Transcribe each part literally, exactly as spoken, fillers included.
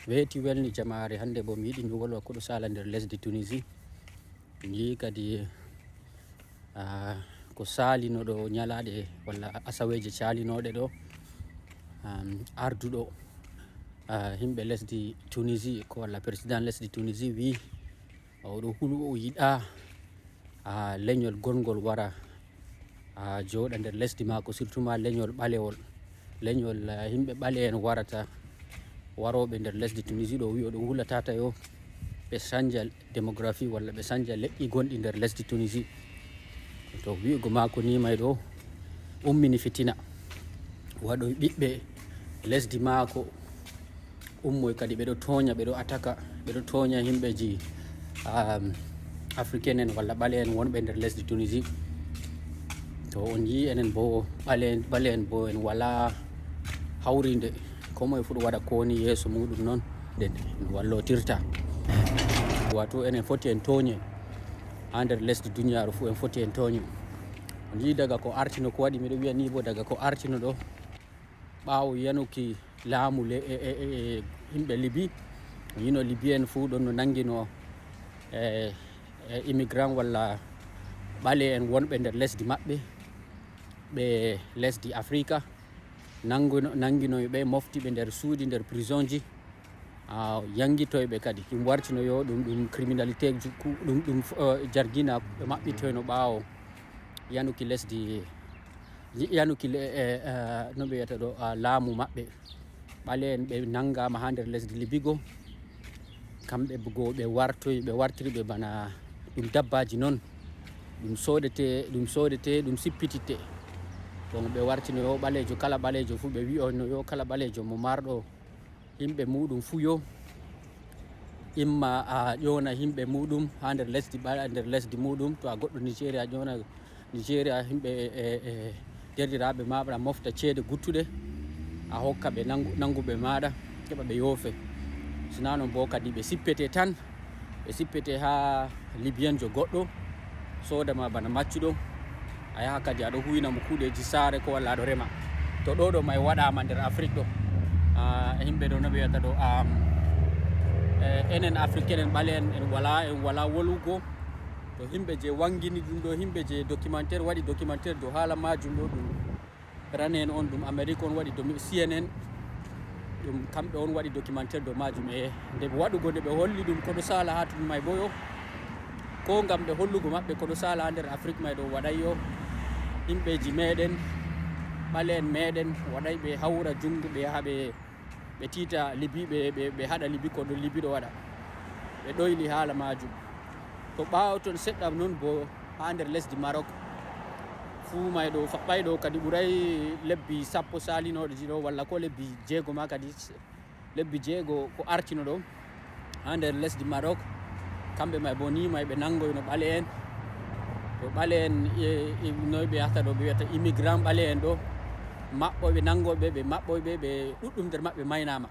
Weeti welni jamaare. Hannde bo mi yiɗi mi wolwa ko ɗo sala nder lesdi Tunisie. Njii kadi, ah, ko saalino ɗo ñalaaɗe walla asaweeje caalinooɗe ɗo, um, arduɗo, ah, yimɓe lesdi Tunisie ko walla président lesdi Tunisie wi oɗo hulu, o yiɗa, ah, leñol gonngol wara, ah, jooɗa nder lesdi maako, surtout ma leñol ɓalewol. Leñol, ah, yimɓe ɓale en warata, warooɓe nder lesdi Tunisie ɗo, wi oɗo hula tata yo ɓe sanja démographie walla ɓe sanja leƴƴi gonɗi nder lesdi Tunisie. To wi'ugo maako ni may ɗo ummini fitina. Waɗoy ɓiɓɓe lesdi maako ummoy kadi ɓe ɗo tooña, ɓe ɗo ataka, ɓe ɗo tooña yimɓeji, um, africain en walla ɓale en wonɓe nder lesdi Tunisie. To on njii enen bo ɓale en, ɓale en bo en wala hawrinde, ko moye fu ɗo waɗa ko woni yeeso muɗum non, den en wallotirta. Wato enen foti en tooñe ha nder lesdi duniyaaru fu, en foti en tooñe. On njii daga ko artino, ko waɗi miɗo wi'a ni bo daga ko artino ɗo, ɓaawo yanuki laamu le-, e, e, e, e yimɓe Libi, yino Libi en fuu ɗon no nangino, e, e, immigrant walla ɓale en wonɓe nder lesdi maɓɓe, ɓe lesdi Afrika, nanguno-, nanginoy ɓe, mofti ɓe nder suuɗi, nder prisonji, a, yangitoy ɓe kadi. Ɗum wartino yo ɗum, ɗum criminalité ju-, ku-, ɗum, ɗum, eh, jargina ɓe maɓɓitoyno ɓaawo yanuki lesdi, yanuki le-, eh, eh, no ɓe wiyata ɗo, ah, laamu maɓɓe. Ɓale en ɓe nangama ha nder lesdi Libi go. Kamɓe go ɓe wartoy, ɓe wartiri ɓe bana ɗum dabbaji non. Ɗum sodete, ɗum sodete, ɗum sippititte. Donc ɓe wartino yo ɓalejo, kala ɓalejo fu ɓe wi'ono yo kala ɓalejo mo marɗo yimɓe muɗum fu yo imma a ƴona yimɓe muɗum ha nder lesdi ɓa-, nder lesdi muɗum. To a goɗɗo Nigeria, ƴona Nigeria yimɓe e, e, e derɗiraɓe maɗa, mofta ceede guttuɗe, a hokka ɓe nangu-, nanguɓe maɗa, keɓa ɓe yoofe. Sina non bo kadi ɓe sippete tan, ɓe sippete ha Libyen jo goɗɗo, soodama bana maccuɗo, a yaha kadi aɗo huwina mo kuuɗeji saare ko walla aɗo rema. To ɗo ɗo may waɗama nder Afrique ɗo, ah, yimɓe ɗo no ɓe wiyata ɗo, am, eh, enen africain en ɓale en, en wala, en wala wolugo. To yimɓe je wangini ɗum ɗo, yimɓe je documentaire, waɗi documentaire dow haala majum ɗo, ɗum Rane en on, ɗum Amérique on waɗi domi-, C N N, ɗum kamɓe on waɗi documentaire dow majum. E nde ɓe waɗugo, nde ɓe holli ɗum koɗo sala ha tun may boyo, ko ngam ɓe hollugo maɓɓe koɗo sala ha nder Afrique may ɗo waɗay yo yimɓeji meɗen, ɓale en meɗen, waɗay ɓe hawra jungo ɓe yaha ɓe, ɓe tiita Libi, ɓe, ɓe, ɓe haɗa Libi ko ɗo Libi ɗo waɗa. Ɓe ɗoyli haala majum. To ɓaawo ton seɗɗa non bo ha nder lesdi Maroc, fuu may ɗo faɓɓay ɗo kadi ɓuray lebbi sappo salinoɗo ji ɗo, walla ko lebbi jeego ma kadi, lebbi jeego ko artino ɗo ha nder lesdi Maroc. Kamɓe may bo ni may ɓe nangoyno ɓale en. To ɓale en, e, e, noy ɓe yahata ɗo, ɓe wiyata immigrant ɓale en ɗo, maɓɓoy ɓe nangoy ɓe, ɓe maɓɓoy ɓe, ɓe ɗuɗɗum nder maɓɓe maynama.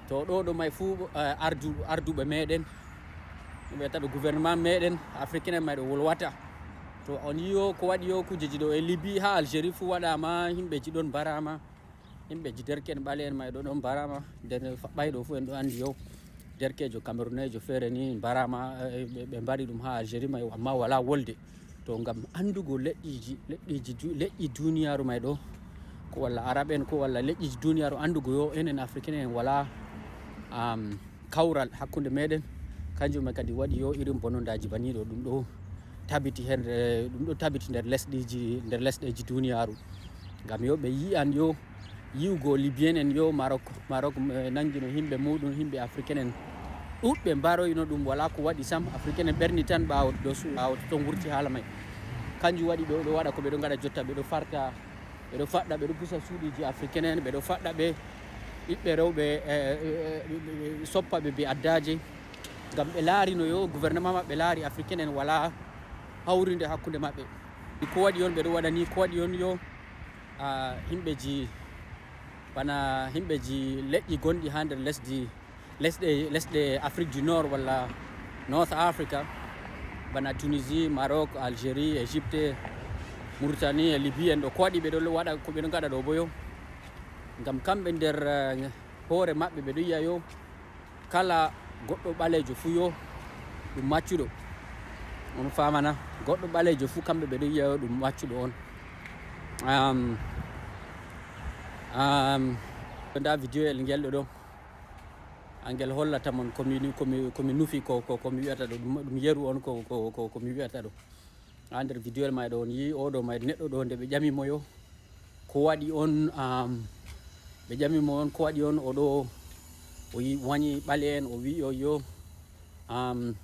To ɗo ɗo may fuu, eh, ardu-, arduɓe meɗen, ɓe wiyata ɗo gouvernement meɗen, africain en may ɗo wolwata. To on yi'o ko waɗi yo kujeji ɗo e Libi, ha Algérie fu waɗama, yimɓeji ɗon mbarama, yimɓeji derke en ɓale en may ɗo ɗon mbarama, nder faɓɓay ɗo fu en ɗo andi yo derkejo Camerounaijo feere ni mbarama, eh, ɓe, ɓe mbari ɗum ha Algérie may, amma wala wolde. To ngam andugo leƴƴiji, leƴƴiji du-, leƴƴi duniyaaru may ɗo, ko walla Arab en, ko walla leƴƴiji duniyaaru, andugo yo enen Africain en wala, am, kawral hakkunde meɗen, kanjum en kadi waɗi yo irin bonondaji baniɗo ɗum ɗo tabiti hen, eh, ɗum ɗo tabiti nder lesɗiji, nder lesɗeji duniyaaru. Ngam yo ɓe yi'an yo yi'ugo Libyen en yo Maroc, Maroc, eh, nangino himɓe muɗum, himɓe Africain en ɗuɗɓe mbaroyno ɗum, wala ko waɗi sam. Africain en ɓerni tan ɓawo ɗo su-, ɓawo to ton wurti haala may. Kanjum waɗi ɓe ɗo waɗa ko ɓe ɗo ngaɗa jotta, ɓe ɗo farta, ɓe ɗo faɗɗa, ɓe ɗo pusa suuɗiji Africain en, ɓe ɗo faɗɗa ɓe ɓiɓɓe rewɓe, eh, eh, eh, ɓe, ɓe, ɓe soppa ɓe be addaje. Ngam ɓe laari no yo gouvernement maɓɓe laari Africain en wala hawrinde hakkunde maɓɓe. Ko waɗi on ɓe ɗo waɗa ni, ko waɗi on yo, ah, himɓeji, bana himɓeji leƴƴi gonɗi ha nder lesdi, lesɗe, lesɗe Afrique du Nord walla North Africa, bana Tunisie, Maroc, Algérie, Égypte, Mauritanie e Libye en ɗo, ko waɗi ɓe ɗo waɗa ko ɓe ɗo ngaɗa ɗo boyo? Ngam kamɓe nder, eh, hoore maɓɓe ɓe ɗo yiya yo kala goɗɗo ɓaleejo fuu yo ɗum maccuɗo. On faamana, goɗɗo ɓaleejo fuu kamɓe ɓe ɗo yiya yo ɗum maccuɗo on. Am, am, ndaa video el ngel ɗo ɗo. Angel hollata mon ko mi, ko mi, ko mi nufi, ko, ko, ko mi wi'ata ɗo. Ɗum, ɗum yeru on ko, ko, ko, ko mi wi'ata ɗo. Haa nder video el may ɗo on yi'i oo ɗo may neɗɗo ɗo nde ɓe ƴami mo yo ko waɗi on, am, ɓe ƴami mo on ko waɗi on o ɗo o yi-, wañi ɓale'en, o wi'i on yo, am,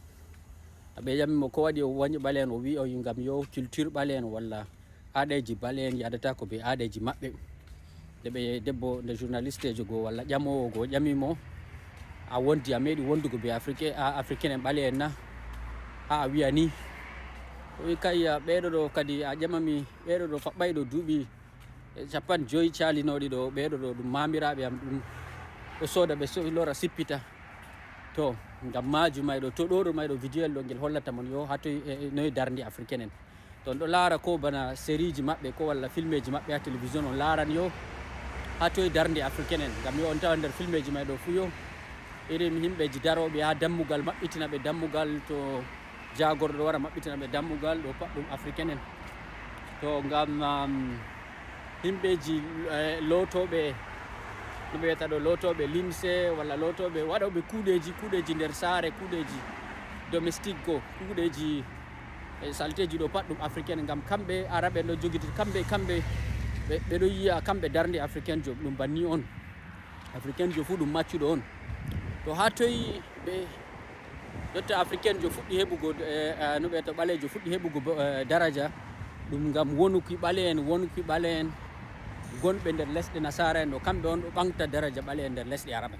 ɓe ƴami mo ko waɗi o wañi ɓale'en, o wi'i on ngam yo culture ɓale'en walla aadeeji ɓale'en yaadataako bee aadeeji maɓɓe. Nde ɓe debbo, nde journalisteejo go walla ƴamoowo go ƴami mo, "A wondi, a meeɗi wondugo bee Afrique, a, Africain en ɓale'en na?" Haa a wi'a ni. O wi'i, "Kay, a, ɓeeɗo ɗo kadi a ƴamami, ɓeeɗo ɗo faɓɓay ɗo duuɓi, e, cappanɗe jowi caalinooɗi ɗo, ɓeeɗo ɗo ɗum maamiraaɓe am, ɗum ɗo sooda, ɓe so-, lora sippita." To, ngam maajum may ɗo, to ɗo ɗo may ɗo video el ɗo ngel hollata mon yo haa toy, e, e, noy darnde Africain en. To on ɗo laara ko bana seriiji maɓɓe ko walla filmeeji maɓɓe haa télévision, on laaran yo haa toy darnde Africain en. Ngam yo on tawa nder filmeeji may ɗo fuu yo irin himɓeeji darooɓe haa dammugal, maɓɓitina ɓe dammugal to jaagorɗo ɗo wara maɓɓitina ɓe dammugal, ɗo pat ɗum Africain en. To ngam, am, himɓeeji, eh, lootooɓe, no ɓe wiyata ɗo, lootooɓe limse walla lootooɓe, waɗooɓe kuuɗeeji, kuuɗeeji nder saare, kuuɗeeji domestique go, kuuɗeeji, eh, salteeji ɗo pat ɗum Africain, ngam kamɓe Araɓe en ɗo jogiti, kamɓe, kamɓe, ɓe, ɓe ɗo yi'a kamɓe darnde Africain jo, ɗum banni on. Africain jo fuu ɗum maccuɗo on. To haa toy ɓe jotta Africain jo fuɗɗi heɓugo, eh, eh, no ɓe to ɓaleejo fuɗɗi heɓugo bo, eh, daraja, ɗum ngam wonuki ɓale'en, wonuki ɓale'en gonɓe nder lesɗe nasaara en ɗo, kamɓe on ɗo ɓaŋgta daraja ɓale'en nder lesɗe Araɓe.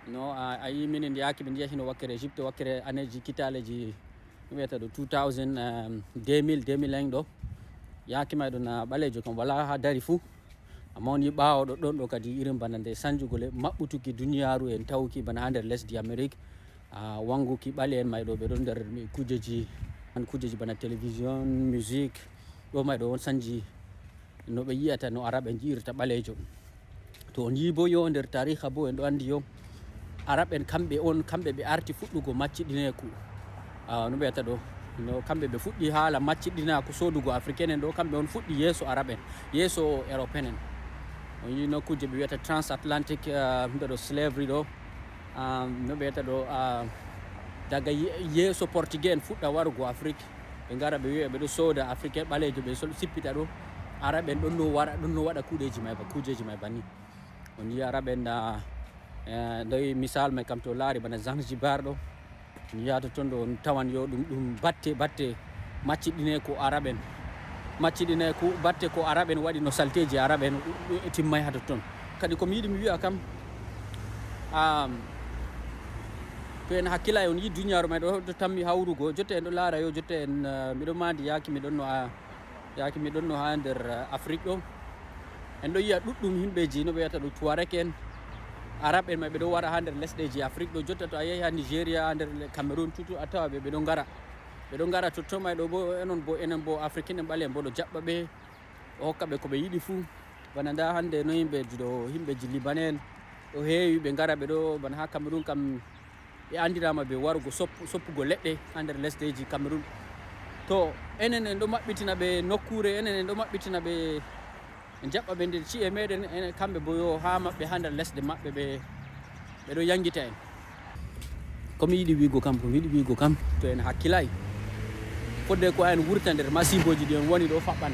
No a, a yi minin yaake min njehi no wakkere Egypte, wakkere aneeji kitaaleeji no ɓe wiyata ɗo two thousand, um, deux mille, deux mille un ɗo. Yaake may ɗo na ɓaleejo kam walaa haa dari fuu. Amma on yi ɓaawo ɗoɗɗon ɗo kadi irin bana nde sanjugo le-, maɓɓutuki duniyaaru en tawuki bana haa nder lesdi Amerik, a, wanguki ɓale'en may ɗo ɓe ɗon nder mi-, kujeji, an kujeji bana télévision, musique, ɗo may ɗo on sanji no ɓe yi'ata no Araɓe en yi'irta ɓaleejo. To on yi bo yo nder taariha bo en ɗo anndi yo Arab en kamɓe on, kamɓe ɓe arti fuɗɗugo macciɗineeku. Ah, no ɓe wiyata ɗo? No kamɓe ɓe fuɗɗi haala macciɗinaaku soodugo Africain en ɗo, kamɓe on fuɗɗi yeeso Arab en, yeeso European en. On yi nokkuuje ɓe wiyata transatlantic, ah, mbiɗa ɗo slavery ɗo. Ah, no ɓe wiyata ɗo, ah, daga ye-, yeeso Portugais en fuɗɗa warugo Afrique. Ɓe ngara ɓe wi'a ɓe ɗo sooda Africain ɓaleejo ɓe sol-, sippita ɗo. Arab en ɗon no wara, ɗon no waɗa kuuɗeeji may ba, kuujeeji may banni. On yi Arab en, ah, eh, ndoyi misal may kam to laari bana Zanzibar ɗo. On yaha totton ɗo on tawan yo ɗum, ɗum batte, batte macciɗine ko Arab en. Macciɗine ko batte ko Arab en waɗi no salteeji Arab en, ɗum, ɗum e timmay ha totton. Kadi ko mi yiɗi mi wi'a kam, am, to en hakkilay on yi duniyaaru may ɗo, ɗo tammi hawrugo, jotta en ɗo laara yo, jotta en, eh, miɗo mandi yaaki mi ɗon no a, yaake mi ɗonno haa nder, eh, Afrik ɗo, en ɗo yi'a ɗuɗɗum himɓeeji no ɓe wiyata ɗo Tuareg en, Arab en may ɓe ɗo wara haa nder lesɗeeji Afrik ɗo. Jotta to a yahi haa Nigeria, haa nder le-, Cameroun, tutu a tawa ɓe, ɓe ɗo ngara. Ɓe ɗo ngara totton may ɗo bo, enon bo, enen bo Africain en ɓale'en bo ɗo jaɓɓa ɓe, o hokka ɓe ko ɓe yiɗi fuu. Bana ndaa hannde no himɓeeji ɗo, himɓeeji Libanais en ɗo heewi, ɓe ngara ɓe ɗo, bana haa Cameroun kam, ɓe anndiraama be warugo sop-, soppugo leɗɗe haa nder lesdeeji Cameroun. To enen en ɗo maɓɓitina ɓe nokkuure, enen en ɗo maɓɓitina ɓe, en jaɓɓa ɓe nder ci'e meɗen, enen kamɓe bo yo haa maɓɓe haa nder lesɗe maɓɓe ɓe, ɓe ɗo yangita en. Ko mi yiɗi wi'go kam, ko mi yiɗi wi'go kam, to en hakkilay, fodde ko en wurta nder masiibooji ɗi en woni ɗo faɓɓan.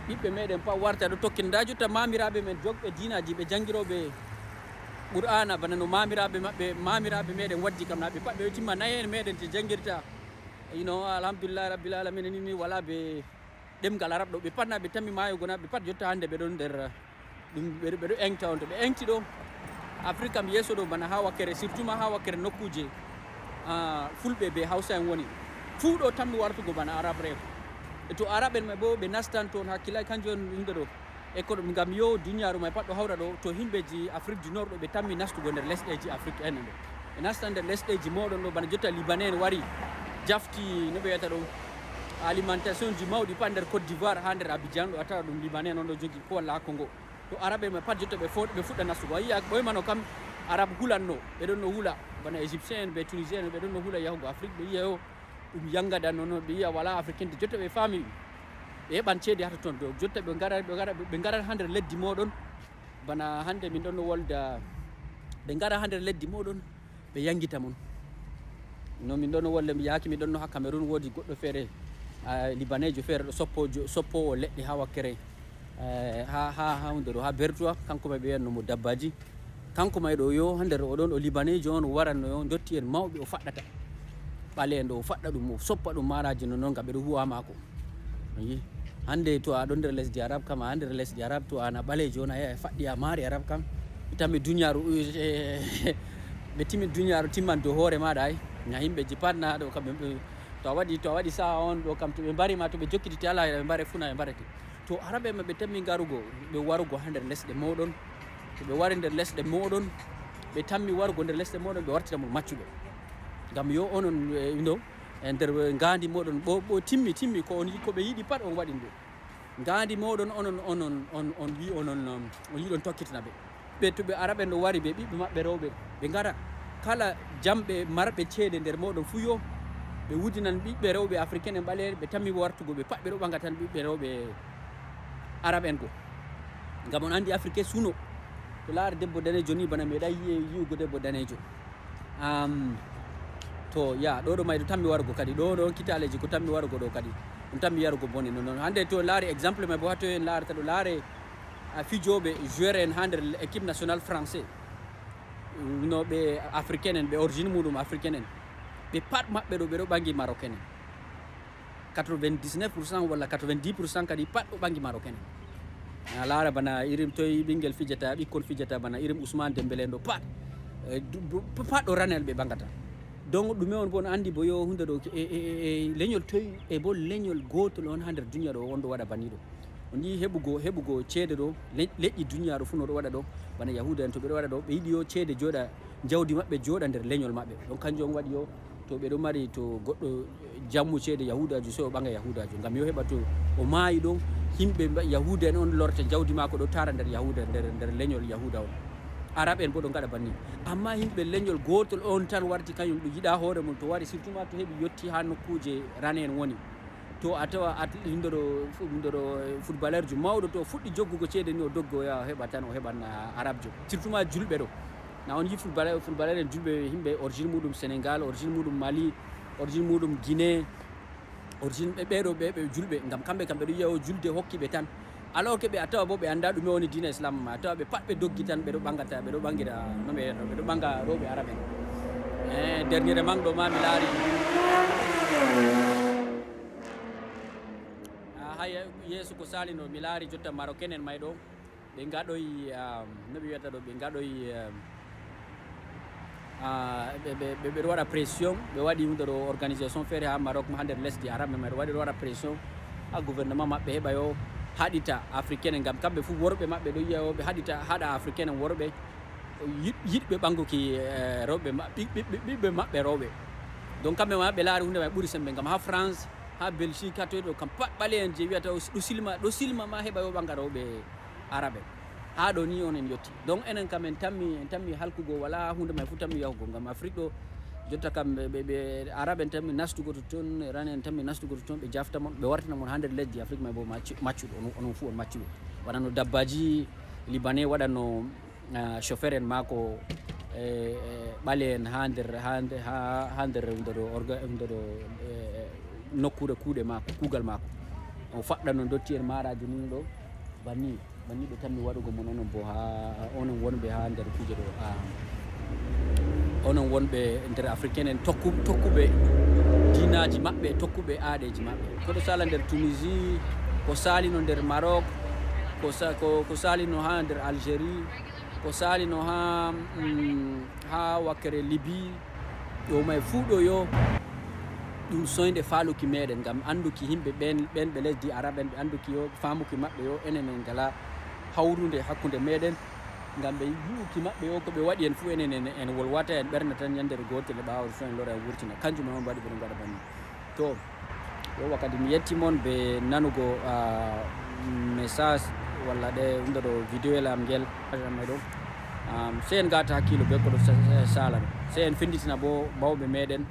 Ɓiɓɓe meɗen pat warta ɗo tokkina. Ndaa jotta maamiraaɓe men jogɓe diinaaji ɓe janngirooɓe Qur'aana bana no maamiraaɓe maɓɓe, maamiraaɓe meɗen waddi kam, na ɓe pat ɓe timma naye'en meɗen je janngirta. Ino, alhamdulillahi rabbil alamina, ni, ni walaa be ɗemngal Arab ɗo. Ɓe pat na ɓe tammi maayugo na, ɓe pat jotta hannde ɓe ɗon nder, ɗum ɓe, ɓe ɗo eŋta on. To ɓe eŋti ɗo, Afrik kam yeeso ɗo bana haa wakkere, surtout ma haa wakkere nokkuuje, ah, Fulɓe be Hawsa en woni. Fuu ɗo tammi wartugo bana Arab rek. E to Arab en may bo ɓe nastan toon hakkilay kanjum on yimɓe ɗo. E ko ɗum ngam yo duniyaaru may pat ɗo hawra ɗo, to himɓeeji Afrique du Nord ɗo ɓe tammi nastugo nder lesɗeeji Afrique en ɗo. Ɓe nasta nder lesɗeeji mooɗon ɗo, bana jotta Libanais en wari, jafti, no ɓe wiyata ɗum, alimentation ji mawɗi pat nder Côte d'Ivoire, haa nder Abidjan ɗo, a tawa ɗum Libanais en on ɗo jogi, ko walla haa Congo. Arabe ma pat jotto ɓe fo ɓe fuɗɗa nastugo. A yiya ɓoymano kam, arab hulanno, ɓe ɗon no hula. Bana égyptien en, ɓe tunisien en, ɓe ɗon no hula yahugo Afrique, ɓe yiya yo ɗum yangada nono, ɓe yiya wala africain de. Jotto ɓe faami, ɓe heɓan ceede haa totton. Do jotto ɓe ngara, ɓe ngara, ɓe ngara haa nder leddi mooɗon. Bana hande min ɗon no wolda, ɓe ngara haa nder leddi mooɗon, ɓe yangita mon. No min ɗon no wolda, mi yaaki mi ɗon no haa Cameroun, woodi goɗɗo feere, ah, libanejo feere ɗo soppo, soppowo leɗɗe haa wakkere, eh, haa, haa, haa hunde ɗo, haa Bertoua, kanko ma ɓe wiyanno mo Dabbaji. Kanko ma ɗo yo, haa nder o ɗon, o libanejo on, o waranno yo, ndotti en mawɓe o faɗɗata. Ɓale en ɗo, o faɗɗa ɗum, o soppa ɗum maaraaji non non, ngam ɓe ɗo huwa maako. A yi? Hande to a ɗon nder lesdi Arab kam, a nder lesdi Arab, to an a ɓalejo on, a yahi a faɗɗi a maari Arab kam. Ɓe tammi duniyaaru, eh, ɓe timmi duniyaaru timman dow hoore maaɗa ay. Na himɓeji pat na ɗo kam, ɓe, ɓe, to a waɗi, to a waɗi sa'a on ɗo kam, to ɓe mbari ma, to ɓe jokkiti te haa lahira, ɓe mbare fu na ɓe mbarete. To Arab en maɓɓe tammi ngarugo, ɓe warugo haa nder lesɗe mooɗon. To ɓe wari nder lesɗe mooɗon, ɓe tammi warugo nder lesɗe mooɗon, ɓe wartira mon maccuɓe. Ngam yo onon, eh, no, e nder ngaandi mooɗon, ɓo, ɓo timmi, timmi, ko on yi-, ko ɓe yiɗi pat on waɗin ɓe. Ngaandi mooɗon, onon, onon, on, on wi onon, on, on yiɗon tokkitina ɓe. Ɓe, to ɓe Arab en ɗo wari ɓe ɓiɓɓe maɓɓe rewɓe, ɓe ngara. Kala jamɓe marɓe ceede nder mooɗon fuu yo, ɓe wudinan ɓiɓɓe rewɓe Africain en ɓaleeɓe, ɓe tammi wartugo ɓe pat, ɓe ɗo ɓaŋga tan ɓiɓɓe rewɓe Arab en go. Ngam on anndi Afrique suno. To laara debbo daneejo ni bana meeɗay yi'e yi'ugo debbo daneejo. Am, to ya, ɗo ɗo may ɗo tammi warugo kadi. Ɗo ɗo kitaleji ko tammi warugo ɗo kadi. Ɗum tammi yarugo bone non non. Hande to en laari exemple may bo haa toye en laarata ɗo laare, a, fijooɓe joueur en haa nder équipe nationale français. No ɓe africaine en, ɓe origine muɗum africaine en. Ɓe pat maɓɓe ɗo ɓe ɗo ɓangi marocaine en. Quatre-vingt-dix-neuf pour cent walla quatre-vingt-dix pour cent kadi pat ɗo ɓangi marocaine en. A laara bana irin toy ɓingel fijata, ɓikkon fijata bana irin Ousmane Dembélé en ɗo pat. Eh, du-, du-, pat ɗo ranel ɓe ɓangata. Donc ɗume on bo on andi bo yo hunde ɗo e, e, e, e leñol toy e bo leñol gotol on haa nder duniya ɗo on ɗo waɗa banni ɗo. On yi'i heɓugo, heɓugo ceede ɗo, le-, leƴƴi duniyaaru fuu no ɗo waɗa ɗo, bana Yahuuda en to ɓe ɗo waɗa ɗo, ɓe yiɗi yo ceede jooɗa, jawdi maɓɓe jooɗa nder leñol maɓɓe. Donc kanjum on waɗi yo to ɓe ɗo mari to goɗɗo jammu ceede Yahuudaajo, sey o ɓaŋga Yahuudaajo. Ngam yo heɓa to o maayi ɗon, yimɓe mba-, Yahuuda en on lorta jawdi maako ɗo taara nder Yahuuda, nder, nder leñol Yahuuda on. Arab en bo ɗo ngaɗa banni. Ammaa yimɓe leñol gootol on tan warti kañum ɗo yiɗa hoore mum, to wari surtout ma to heɓi yotti haa nokkuuje rane en woni. To a tawa at-, himɓe ɗo, fu-, himɓe ɗo, eh, footballeurjo mawɗo to o fuɗɗi joggugo ceede ni o doggo o yaha o heɓa tan o heɓan, ah, Arabjo. Surtout ma julɓe ɗo. Na on yi footballeur, footballeur en julɓe, yimɓe origine muɗum Sénégal, origine muɗum Mali, origine muɗum Guinée, origine ɓe, ɓe ɗo ɓe, ɓe julɓe. Ngam kamɓe kam ɓe ɗo yi'a o julde hokki ɓe tan. Alors que ɓe a tawa bo ɓe annda ɗume woni diina Islam ma. A tawa ɓe pat ɓe doggi tan ɓe ɗo ɓangata, ɓe ɗo ɓangira, no ɓe, ɓe ɗo ɓanga rewɓe Arab en. Eh, dernièrement ɗo ma mi laari. Ah, ha ye-, yeeso ko sali no mi laari jotta Marocain en may ɗo. Ɓe ngaɗoyi, um, no ɓe wiyata ɗo, ɓe ngaɗoyi, um, ah, ɓe, ɓe, ɓe, ɓe ɗo waɗa pression, ɓe waɗi hunde ɗo organisation feere ha Maroc, ha nder lesdi Arab, ɓe ɗo waɗi, ɗo waɗa pression ha gouvernement maɓɓe heɓa yo haɗita Africain en, ngam kamɓe fu worɓe maɓɓe ɗo yi'a yo ɓe haɗita, haɗa Africain en worɓe yiɗ-, yiɗɓe ɓanguki, eh, rewɓe ma-, ɓi-, ɓi-, ɓi-, ɓiɓɓe maɓɓe rewɓe. Donc kamɓe ma ɓe laari hunde may ɓuri sembe, ngam ha France, ha Belgique, ha toy ɗo kam pat ɓale'en je wi'ata o ɗo silma, ɗo silma ma heɓa yo ɓanga rewɓe Arab en. Haa ɗo ni on en yotti. Donc enen kam en tammi, en tammi halkugo, wala hunde may fu tammi yahugo. Ngam Afrique ɗo, jotta kam ɓe, ɓe, ɓe Arab en tammi nastugo totton, Iran en tammi nastugo totton, ɓe jafta mon, ɓe wartina mon haa nder lesdi Afrique may bo maccu-, maccuɗo, onon, onon fu on maccuɓe. Wona no dabbaji Libanais waɗanno, ah, chauffeur en maako, eh, eh, ɓale en haa nder, haa nder, haa, haa nder hunde ɗo orga-, hunde ɗo, eh, nokkuure kuuɗe maako, kuugal maako. O faɗɗano dotti en maaraaji ni ɗo, banni. Banni ɓe tammi waɗugo mon onon bo haa, onon wonɓe haa nder kuje ɗo, ah, onon wonɓe nder Africain en tokku-, tokkuɓe diinaaji maɓɓe, tokkuɓe aadeeji maɓɓe. Ko ɗo sala nder Tunisie, ko salino nder Maroc, ko sa-, ko, ko salino haa nder Algérie, ko salino haa, mm, haa wakkere Libye, ɗo may fuu ɗo yo ɗum soynde faaluki meɗen, ngam annduki yimɓe ɓen, ɓen ɓe lesdi Arab en, ɓe annduki yo faamuki maɓɓe yo enen en ngala hawrunde hakkunde meɗen, ngam ɓe yi'uki maɓɓe yo ko ɓe waɗi en fuu enen en, en wolwata, en ɓerna tan ñande gootel e ɓaawo so en lora en wurtina. Kanjum en on waɗi ɓe ɗum waɗa banni. To, yo wakkati mi yetti mon be nanugo, ah, message, Walla ɗe umda ɗo video e lam ngel may ɗo. Um, sey en gata hakkilo be ko ɗo sala ɗo, sey en finditina bo mawɓe meɗen,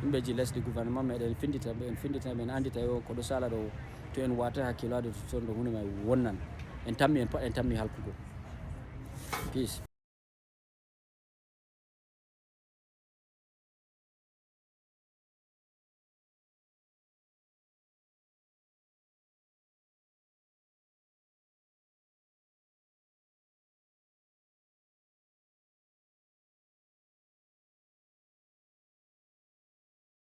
yimɓeji lesdi gouvernement meɗen, en finditina ɓe, en finditina ɓe, en andita yo ko ɗo sala ɗo. To en wata hakkilo ade to ton ɗo hunde may wonnan, en tammi, en pat en tammi halkugo. Peace.